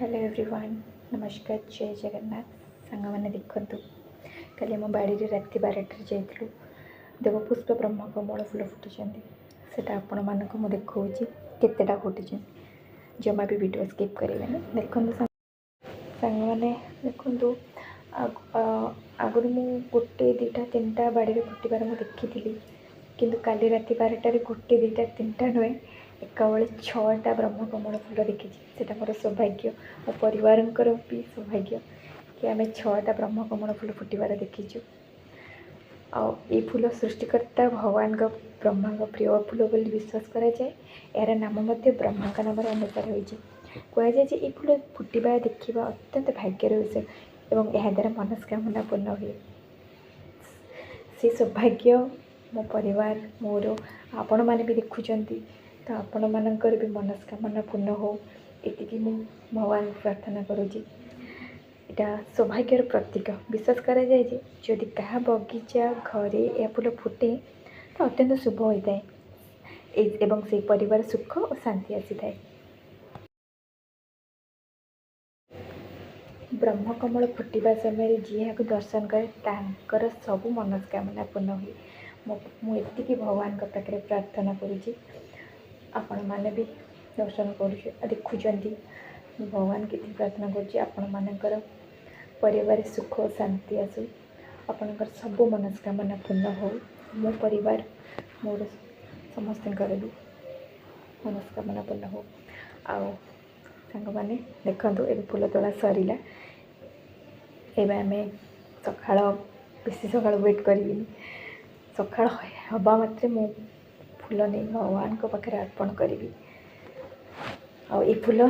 Hello everyone, ନମସ୍କାର, ଜୟ ଜଗନ୍ନାଥ। ସାଙ୍ଗମାନେ ଦେଖନ୍ତୁ, କାଲି ଆମ ବାଡ଼ିରେ ରାତି 12ଟାରେ ଯାଇଥିଲୁ, ଦେବପୁଷ୍ପ ବ୍ରହ୍ମକମଳ ଫୁଲ ଫୁଟିଛନ୍ତି। ସେଇଟା ଆପଣମାନଙ୍କୁ ମୁଁ ଦେଖାଉଛି କେତେଟା ଫୁଟିଛନ୍ତି। ଜମା ବି ଭିଡ଼ିଓ ସ୍କିପ୍ କରିବେନି, ଦେଖନ୍ତୁ। ସାଙ୍ଗମାନେ ଦେଖନ୍ତୁ, ଆଗରୁ ମୁଁ ଗୋଟେ, ଦୁଇଟା, ତିନିଟା ବାଡ଼ିରେ ଫୁଟିବାର ମୁଁ ଦେଖିଥିଲି, କିନ୍ତୁ କାଲି ରାତି 12ଟାରେ ଗୋଟେ, ଦୁଇଟା, ତିନିଟା ନୁହେଁ, ଏକାବେଳେ 6ଟା ବ୍ରହ୍ମକମଳ ଫୁଲ ଦେଖିଛି। ସେଇଟା ମୋର ସୌଭାଗ୍ୟ, ମୋ ପରିବାରଙ୍କର ବି ସୌଭାଗ୍ୟ କି ଆମେ 6ଟା ବ୍ରହ୍ମକମଳ ଫୁଲ ଫୁଟିବାର ଦେଖିଛୁ। ଆଉ ଏଇ ଫୁଲ ସୃଷ୍ଟିକର୍ତ୍ତା ଭଗବାନଙ୍କ ବ୍ରହ୍ମାଙ୍କ ପ୍ରିୟ ଫୁଲ ବୋଲି ବିଶ୍ୱାସ କରାଯାଏ। ଏହାର ନାମ ମଧ୍ୟ ବ୍ରହ୍ମାଙ୍କ ନାମରେ ଅନୁସାରେ ହୋଇଛି। କୁହାଯାଏ ଯେ ଏହି ଫୁଲ ଫୁଟିବା ଦେଖିବା ଅତ୍ୟନ୍ତ ଭାଗ୍ୟର ବିଷୟ ଏବଂ ଏହାଦ୍ୱାରା ମନସ୍କାମନା ପୂର୍ଣ୍ଣ ହୁଏ। ସେ ସୌଭାଗ୍ୟ ମୋ ପରିବାର, ମୋର, ଆପଣମାନେ ବି ଦେଖୁଛନ୍ତି, ତ ଆପଣମାନଙ୍କର ବି ମନସ୍କାମନା ପୂର୍ଣ୍ଣ ହଉ, ଏତିକି ମୁଁ ଭଗବାନଙ୍କୁ ପ୍ରାର୍ଥନା କରୁଛି। ଏଇଟା ସୌଭାଗ୍ୟର ପ୍ରତୀକ। ବିଶ୍ୱାସ କରାଯାଏ ଯେ ଯଦି କାହା ବଗିଚା, ଘରେ ଏହା ଫୁଲ ଫୁଟେ ତ ଅତ୍ୟନ୍ତ ଶୁଭ ହୋଇଥାଏ ଏବଂ ସେଇ ପରିବାର ସୁଖ ଓ ଶାନ୍ତି ଆସିଥାଏ। ବ୍ରହ୍ମକମଳ ଫୁଟିବା ସମୟରେ ଯିଏ ଏହାକୁ ଦର୍ଶନ କରେ, ତାଙ୍କର ସବୁ ମନସ୍କାମନା ପୂର୍ଣ୍ଣ ହୁଏ। ମୁଁ ଏତିକି ଭଗବାନଙ୍କ ପାଖରେ ପ୍ରାର୍ଥନା କରୁଛି। ଆପଣମାନେ ବି ଦର୍ଶନ କରୁଛୁ, ଦେଖୁଛନ୍ତି, ମୁଁ ଭଗବାନଙ୍କୁ ଏତିକି ପ୍ରାର୍ଥନା କରୁଛି, ଆପଣମାନଙ୍କର ପରିବାରରେ ସୁଖ ଓ ଶାନ୍ତି ଆସୁ, ଆପଣଙ୍କର ସବୁ ମନସ୍କାମନା ପୂର୍ଣ୍ଣ ହଉ। ମୋ ପରିବାର, ମୋର ସମସ୍ତଙ୍କର ବି ମନସ୍କାମନା ପୂର୍ଣ୍ଣ ହଉ। ଆଉ ସାଙ୍ଗମାନେ ଦେଖନ୍ତୁ, ଏବେ ଫୁଲ ତୋଳା ସରିଲା। ଏବେ ଆମେ ସକାଳ, ବେଶୀ ସକାଳ ୱେଟ୍ କରିବିନି। ସକାଳ ହେବା ମାତ୍ରେ ମୁଁ ଫୁଲ ନେଇ ଭଗବାନଙ୍କ ପାଖରେ ଅର୍ପଣ କରିବି। ଆଉ ଏ ଫୁଲ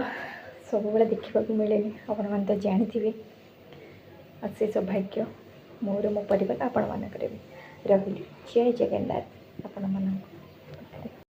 ସବୁବେଳେ ଦେଖିବାକୁ ମିଳେନି, ଆପଣମାନେ ତ ଜାଣିଥିବେ। ଆଉ ସେ ସୌଭାଗ୍ୟ ମୋର, ମୋ ପରିବାର, ଆପଣମାନଙ୍କର ବି। ରହିଲି, ଜୟ ଜଗନ୍ନାଥ ଆପଣମାନଙ୍କୁ।